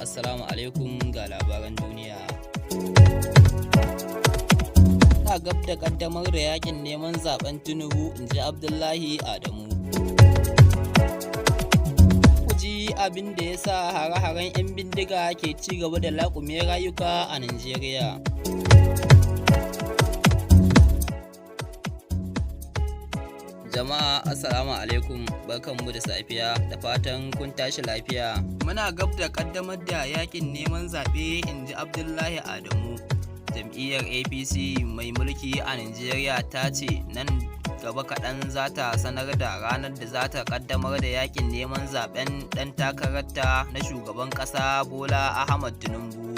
Assalamu alaikum, ga labaran duniya. Ta gab da kaddamar da yakin neman zaben Tinubu, in ji Abdullahi Adamu. Ku ji abin da ya sa hare-haren 'yan bindiga ke ci gaba da laƙume rayuka a Najeriya. Jama'a, Assalamu alaikum, barkanmu da safiya, da fatan kun tashi lafiya. Muna gab da kaddamar da yakin neman zaɓe, in ji Abdullahi Adamu. Jam'iyyar APC mai mulki a Najeriya ta ce nan gaba kaɗan za ta sanar da ranar da za ta kaddamar da yakin neman zaɓen ɗan takararta na shugaban ƙasa, Bola Ahmad Tinubu.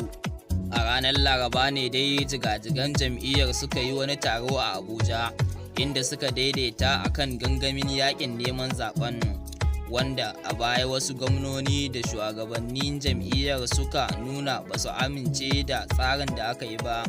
A ranar Laraba ne dai jigajigan jam'iyyar suka yi wani taro a Abuja, inda suka daidaita akan gangamin yakin neman zaben, wanda a baya wasu gwamnoni da shugabannin jam'iyyar suka nuna ba su amince da tsarin da aka yi ba,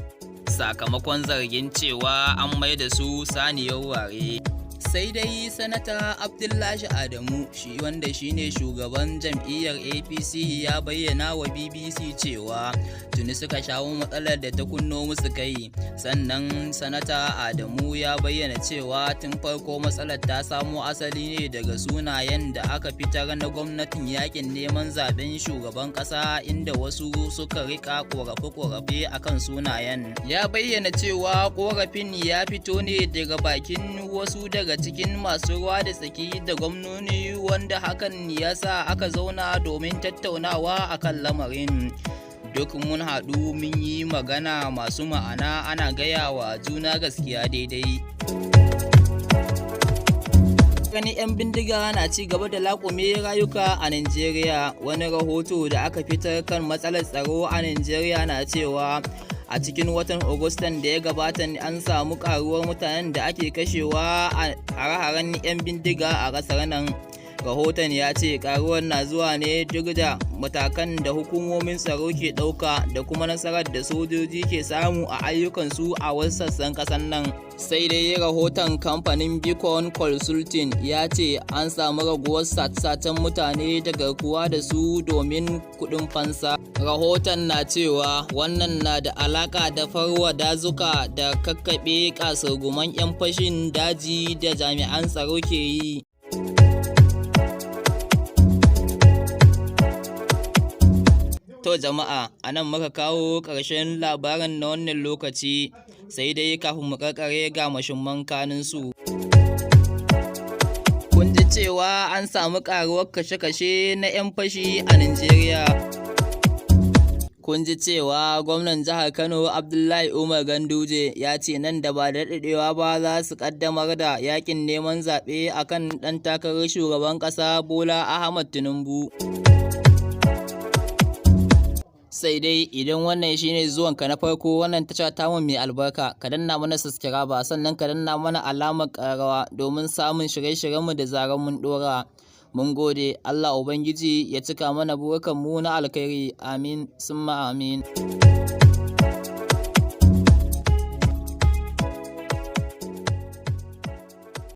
sakamakon zargin cewa an maida su saniyar ware. Sai dai Sanata Abdullahi Adamu, shi wanda shine shugaban jam'iyyar APC, ya bayyana wa BBC cewa tuni suka shawo matsalar da ta kunno musu kai. Sannan Sanata Adamu ya bayyana cewa tun farko matsalar ta samo asali ne daga sunayen da aka fitar na gwamnatin yakin neman zaben shugaban kasa, inda wasu suka rika korafe-korafe akan sunayen. Ya bayyana cewa korafin ya fito ne daga bakin wasu daga cikin masu ruwa da tsaki da gwamnoni, wanda hakan ya sa aka zauna domin tattaunawa akan lamarin. Duk mun haɗu mun yi magana masu ma'ana, ana gaya wa juna gaskiya daidai. Gani 'yan bindiga na ci gaba da laƙume rayuka a Najeriya. Wani rahoto da aka fitar kan matsalar tsaro a Najeriya na cewa a cikin watan Agustan da ya gabata an samu karuwar mutanen da ake kashewa a hare-haren 'yan bindiga a ƙasar nan. Rahoton ya ce karuwar na zuwa ne duk da matakan da hukumomin tsaro ke ɗauka da kuma nasarar da sojoji ke samu a ayyukansu a wasu sassan ƙasar nan. Sai dai rahoton kamfanin Beacon Consulting ya ce an samu raguwar sace-sacen mutane da garkuwa da su domin kuɗin fansa. Rahoton na cewa wannan na da alaƙa da farwa dazuka da kakkaɓe kasurguman 'yan fashin daji da jami'an tsaro ke yi. To jama'a, a nan muka kawo ƙarshen labarin na wannan lokaci, sai dai kafin mu karkare, ga muhimman kanunsu. Kun ji cewa an samu ƙaruwar kashe-kashe na 'yan fashi a Najeriya. Kun ji cewa gwamnan jihar Kano, Abdullahi Umar Ganduje, ya ce nan da ba da daɗewa ba za su ƙaddamar da yakin neman zaɓe akan ɗan takarar shugaban ƙasa, Bola Ahmad Tinubu. Sai dai idan wannan shine zuwanka na farko wannan tasha tamu mai albarka, ka danna mana subscribe, sannan ka danna mana alamar ƙararrawa domin samun shirye-shiryenmu da zarar mun ɗora. Mun gode, Allah Ubangiji ya cika mana burukanmu na alkhairi. Amin summa amin.